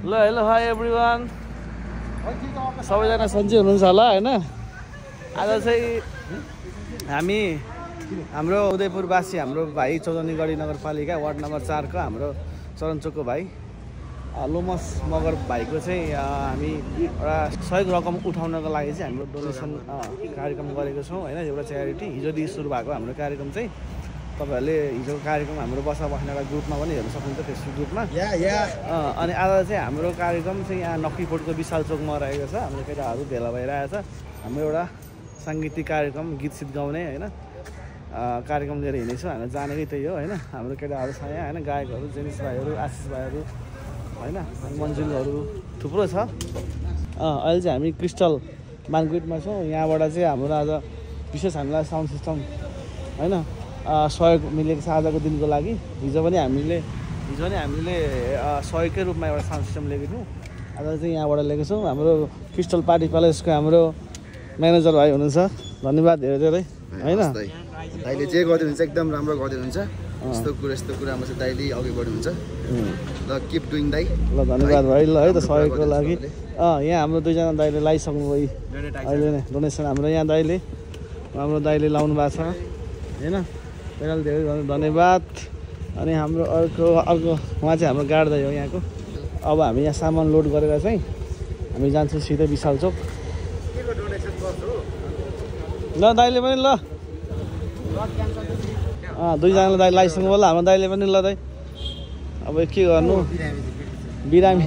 hello hi everyone सबैजना सन्चै हुनुहुन्छ होला हैन आज चाहिँ हामी हाम्रो उदयपुरवासी हाम्रो भाइ चौधनीगढी नगरपालिका वार्ड नम्बर 4 को हाम्रो चरणचोकको भाइ लोमस मगर भाइको चाहिँ हामी एउटा सहयोग रकम उठाउनको लागि चाहिँ हाम्रो डोनेसन कार्यक्रम गरेको छौं हैन एउटा च्यारिटी हिजोदेखि सुरु भएको हाम्रो कार्यक्रम चाहिँ तपाईहरुले हिजोको कार्यक्रम हाम्रो बसा बस्नेका ग्रुपमा पनि हेर्न सक्नुहुन्छ फेसबुक ग्रुपमा अनि आज चाहिँ हाम्रो कार्यक्रम चाहिँ यहाँ नक्कीकोटको विशाल चोकमा रहेको छ हाम्रो केटाहरू भेला भइरहेछ हाम्रो एउटा सांगीतिक कार्यक्रम गीत सित गाउने हैन कार्यक्रम लिएर हिँडेछौँ हामी जानेकै त्यही हो हैन हाम्रो केटाहरू छ यहाँ हैन गायकहरू जेनिस भाइहरू आशिष भाइहरू हैन मन्जुलहरू थुप्रो छ अहिले चाहिँ हामी क्रिस्टल मार्केटमा छौँ यहाँबाट चाहिँ हाम्रो आज विशेष हामीलाई साउन्ड सिस्टम हैन सहयोग मिलेको छ आजको दिनको लागि हिजो पनि हामीले सहयोगकै रूपमा एउटा साउन्ड सिस्टम लिएको थियौँ आज चाहिँ यहाँबाट लिएको छौँ हाम्रो क्रिस्टल पार्टी प्यालेसको हाम्रो म्यानेजर भाइ हुनुहुन्छ धन्यवाद धेरै धेरै हैन दाइले जे गरिदिनुहुन्छ एकदम राम्रो गरिदिनुहुन्छ यस्तो कुरामा चाहिँ दाइले अघि बढ्नुहुन्छ ल किप डुइङ दाइ ल धन्यवाद भाइ ल है त सहयोगको लागि यहाँ हाम्रो दुईजना दाइले लगाइसक्नु भयो अहिले नै डोनेसन हाम्रो यहाँ दाइले लाउनु भएको छ हैन त्यसैले धेरै धन्यवाद अनि हाम्रो अर्को उहाँ चाहिँ हाम्रो गार्ड दाइ हो यहाँको अब हामी यहाँ सामान लोड गरेर चाहिँ हामी जान्छौँ सिधै विशाल चोक ल दाइले पनि ल दुईजनाले दाइ लाइसक्नु होला हाम्रो दाइले पनि ल दाइ अब के गर्नु बिरामी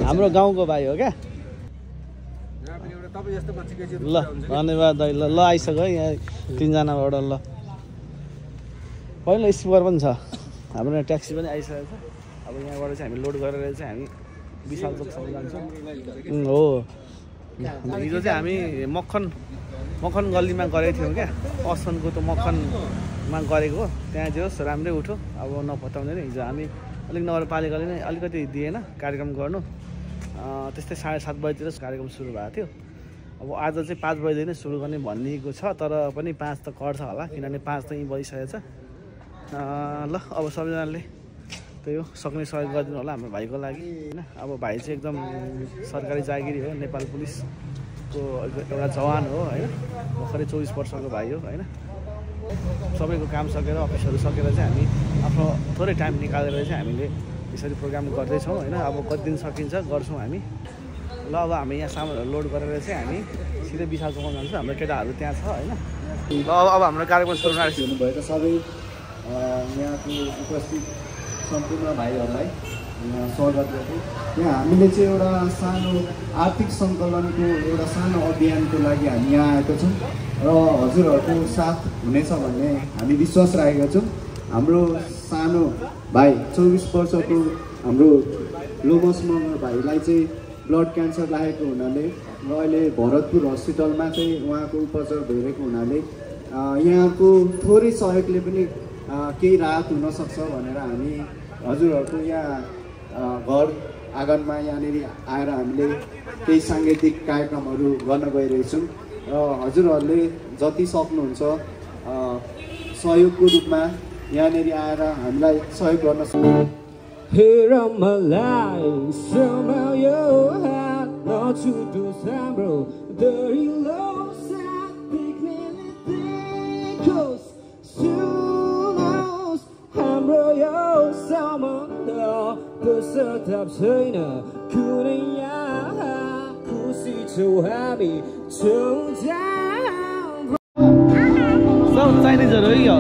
हाम्रो गाउँको भाइ हो क्या ल धन्यवाद दाइ ल आइसक्यो है यहाँ तीनजनाबाट ल पहिलो स्पिकर पनि छ हाम्रो यहाँ ट्याक्सी पनि आइसकेको छ अब यहाँबाट चाहिँ हामी लोड गरेर चाहिँ हामी विशाल चोकसम्म जान्छौँ हो हिजो चाहिँ हामी मक्खन गल्लीमा गरेको थियौँ क्या असनको त मक्खनमा गरेको त्यहाँ जे होस् राम्रै उठ्यो अब नपताउने नि हिजो हामी अलिक नगरपालिकाले नै अलिकति दिएन कार्यक्रम गर्नु त्यस्तै 7:30 बजीतिर कार्यक्रम सुरु भएको थियो अब आज चाहिँ 5 बजी नै सुरु गर्ने भनिएको छ तर पनि 5 त कर्छ होला किनभने 5 त यहीँ बजिसकेको छ ल अब सबैजनाले त्यही हो सक्ने सहयोग गरिदिनु होला हाम्रो भाइको लागि हैन अब भाइ चाहिँ एकदम सरकारी जागिरी हो नेपाल पुलिसको एउटा जवान हो हैन भर्खरै 24 वर्षको भाइ हो हैन सबैको काम सकेर अफिसहरू सकेर चाहिँ हामी आफ्नो थोरै टाइम निकालेर चाहिँ हामीले यसरी प्रोग्राम गर्दैछौँ हैन अब कति दिन सकिन्छ गर्छौँ हामी ल अब हामी यहाँ सामानहरू लोड गरेर चाहिँ हामी सिधै विशाल चोकमा जान्छौँ हाम्रो केटाहरू त्यहाँ छ हैन ल अब हाम्रो कार्यक्रम सुरु हुनुभएको सबै यहाँको उपस्थित सम्पूर्ण भाइहरूलाई स्वागत गर्छु यहाँ हामीले चाहिँ एउटा सानो आर्थिक सङ्कलनको एउटा सानो अभियानको लागि हामी यहाँ आएका छौँ र हजुरहरूको साथ हुनेछ भन्ने हामी विश्वास राखेका छौँ हाम्रो सानो भाइ 24 वर्षको हाम्रो लोमस मगर भाइलाई चाहिँ ब्लड क्यान्सर लागेको हुनाले र अहिले भरतपुर हस्पिटलमा चाहिँ उहाँको उपचार भइरहेको हुनाले यहाँको थोरै सहयोगले पनि केही राहत हुनसक्छ भनेर हामी हजुरहरूको यहाँ घर आँगनमा यहाँनिर आएर हामीले केही साङ्गीतिक कार्यक्रमहरू गर्न गइरहेछौँ र हजुरहरूले जति सक्नुहुन्छ सहयोगको रूपमा यहाँनिर आएर हामीलाई सहयोग गर्न सक्नुहुन्छ bersertap छैन कुनै यहाँ खुसी छौ हामी सब चाइनिजहरू है यो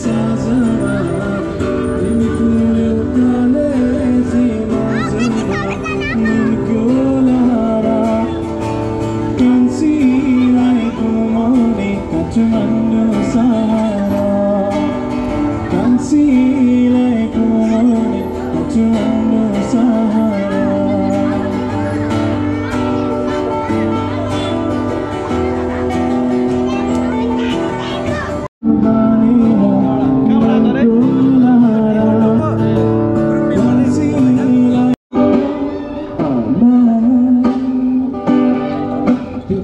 Saza हाम्रो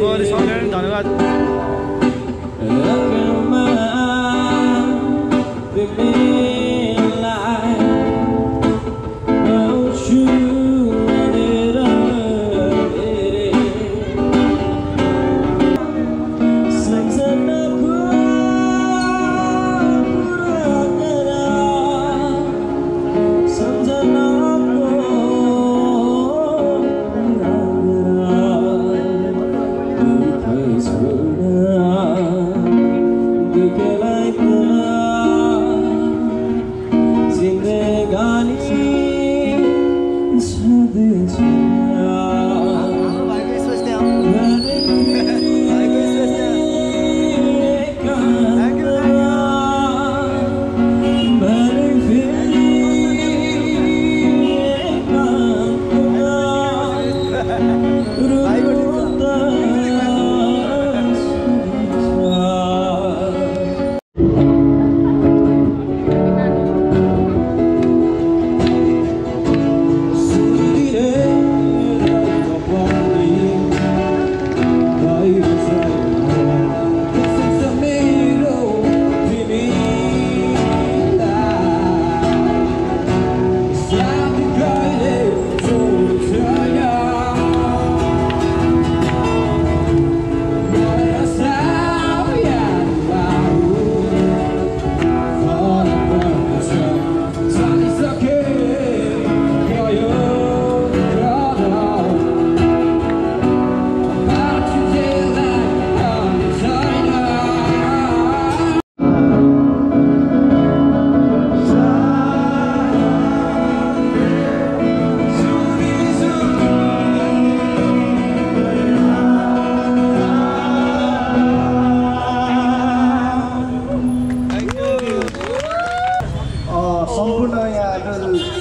गरी सकेर धन्यवाद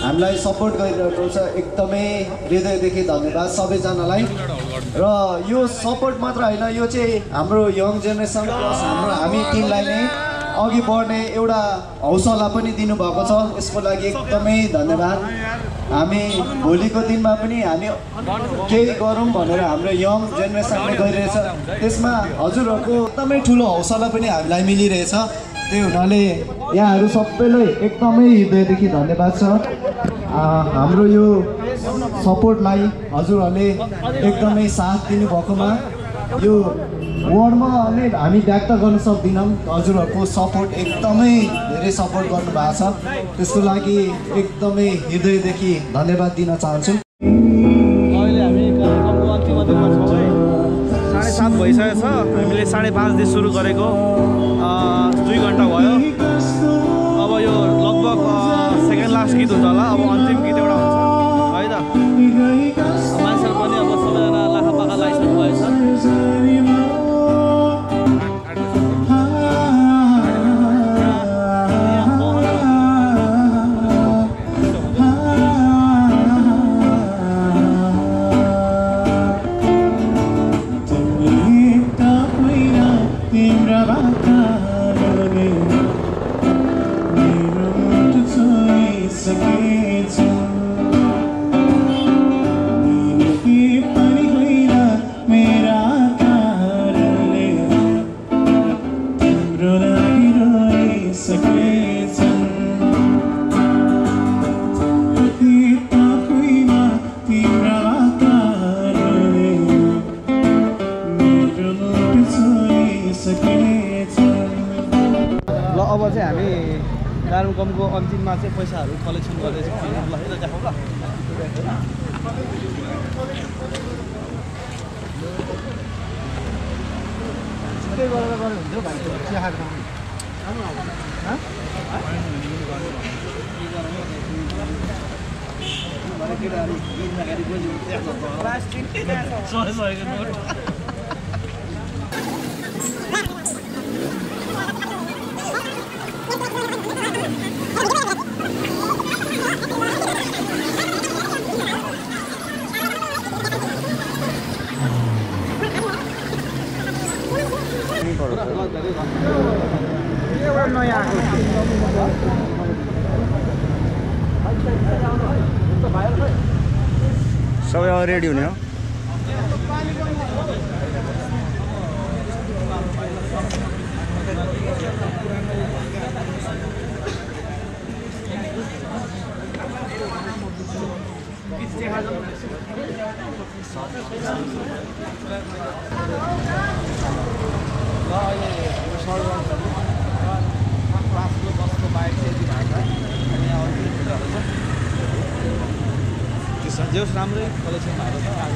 हामीलाई सपोर्ट गरिरहेको छ एकदमै हृदयदेखि धन्यवाद सबैजनालाई र यो सपोर्ट मात्र होइन यो चाहिँ हाम्रो यङ जेनेरेसन प्लस हामी टिमलाई नै अघि बढ्ने एउटा हौसला पनि दिनुभएको छ यसको लागि एकदमै धन्यवाद हामी भोलिको दिनमा पनि हामी केही गरौँ भनेर हाम्रो यङ जेनेरेसनले गरिरहेछ त्यसमा हजुरहरूको एकदमै ठुलो हौसला पनि हामीलाई मिलिरहेछ त्यही हुनाले यहाँहरू सबैलाई एकदमै हृदयदेखि धन्यवाद छ हाम्रो यो सपोर्टलाई हजुरहरूले एकदमै साथ दिनुभएकोमा यो वर्डमा नै हामी व्यक्त गर्न सक्दैनौँ हजुरहरूको सपोर्ट एकदमै धेरै सपोर्ट गर्नुभएको छ त्यसको लागि एकदमै हृदयदेखि धन्यवाद दिन चाहन्छु अहिले हामी कार्यक्रमको अन्तिम दिनमा छौँ है 7:30 भइसकेको छ हामीले 5:30 देखि सुरु गरेको 2 घन्टा भयो अब यो लगभग सेकेन्ड लास्ट गीत हुन्छ होला अब अन्तिम गीत एउटा हुन्छ है त मान्छेहरू पनि अब सबैजना लाखापाखा लाइसक्नु भएछ अब चाहिँ हामी कार्यक्रमको अन्तिममा चाहिँ पैसाहरू कलेक्सन गर्दैछ ल है त देखाउँ ल छिट्टै गरेर गरे हुन्थ्यो भाइ चिया खाएर नयाँ आएको सबै अब रेडी हुने हो जेहोस् राम्रै कलेक्सन भएको छ आज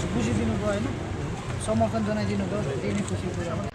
खुसी दिनुभयो होइन समर्थन जनाइदिनु भयो त्यही नै खुसी कुरा हो